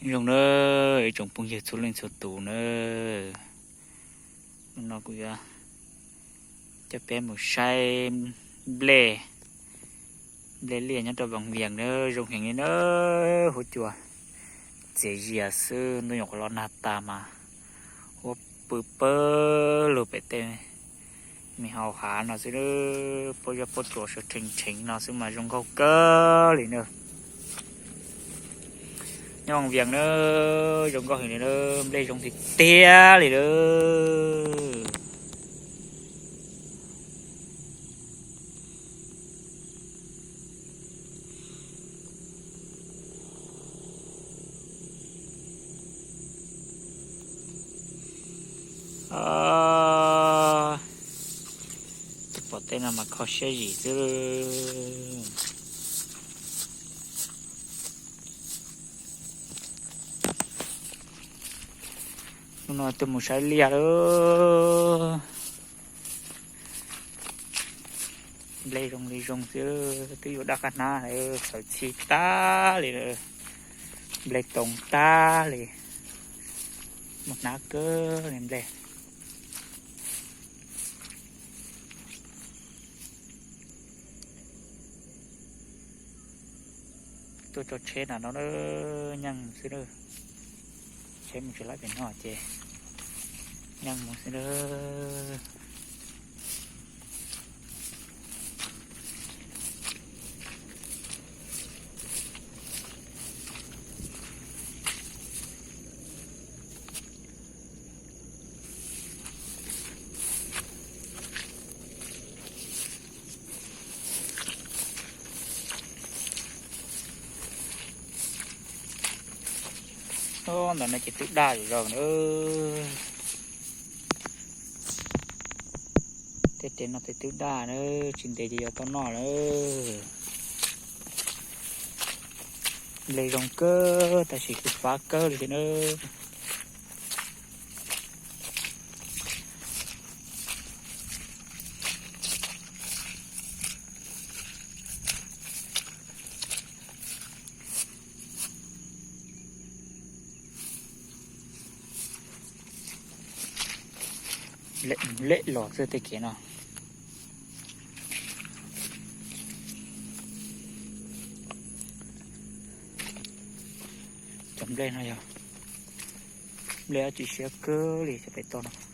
Zoo na, ib tsoom phooj ywg txhua leej txhua tus na, hnub no kuv yuav coj peb mus saib nplej, nplej liaj nyob rau Vaj Vias na, zoo heev li na, huab cua txias zias xwb, ntuj nyuam qhuav los nag tas mas huab pw pawg lug pem tej me hau hav no xwb, puab zaj puab tsuas sawv rheev rheev no xwb mas zoo nkauj kawg li na. Nyob Vaj Vias na, zoo nkauj heev li na, nplej zoo tiag tiag li na. Pom tej no mas kho siab zim xwb. Hnub no tuaj mus saib liaj lawm. Nplej zoo li zoo xwb, twb yuav daj qab hnab, txhawv txhij tag li, nplej too tag li, muaj hnab kawg li nplej. Tuaj tso tsheb na no, nyeej mus xwb na, tsheb mus tsis laib pem no ces nyeej mus xwb na. Ntawm no ces twb daj zom zaws na. Tej tes no ces twb daj na, tsis ntev ces yuav tau noj lawm. Nplej zoo kawg tab sis kuj fab kawg li thiab na. Lem los xwb tej kev no. Cov nplej no yog nplej dab tsi siab kawg li cov pem toj no.